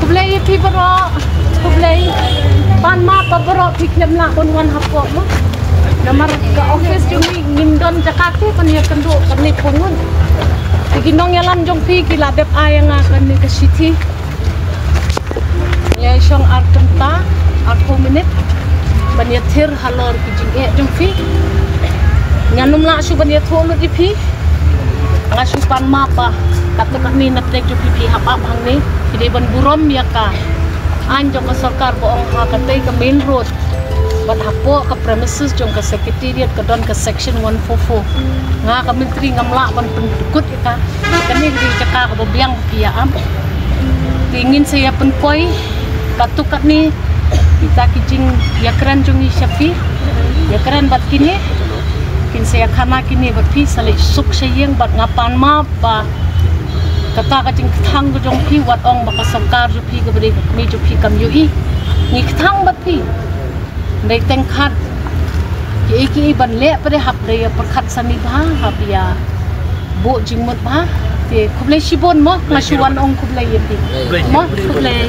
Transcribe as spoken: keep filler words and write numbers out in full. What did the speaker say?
Khublei ïa phi baroh. Khublei. Pan map ba baroh phi khlem lah ban wan hapoh mo. Namar ka office jong ngi ngim don jaka te ban ïakynduh kane pynwan. Te ki nongïalam jong phi ki la dep ai ïa nga kane ka shithi. Ngi ïa shong ar kynta, arphew minit ban ïathir halor ki jingeh jong phi. Ngan ym lah shuh ban ïathuh lut ïa phi. Nga shu pan map ba katto katne na pdeng jong phi phi hap ap hangne. Phi dei ban burom ïa ka aiñ jong ka sorkar ba ong ha katei ka main road bad hapoh ka premises jong ka secretariat ka don ka section one four four. Nga ka myntri ngam lah ban pyndkut ïa ka. Kane ka dei jaka kaba biang ba phi ïa ap. Te ngin sa ïa pynpoi katto katne kita ki jingïakren jong ngi sha phi. Ïakren bad kine. Kin sa ïa khana kine bad phi sa leit suk sha ïing bad nga pan map ba kata ka jingkthang ka jong phi wat ong ba ka sorkar jong phi kaba dei ka kmie jong phi kam ïohi. Ngi kthang bad phi. Dei teng khat kiei kiei ban leh pat de hap dei ïa pyrkhat sani bha, hap ïa buh jingmut bha. Te khublei shibun mo, nga shu wan ong khublei ïa phi. Mo, khublei.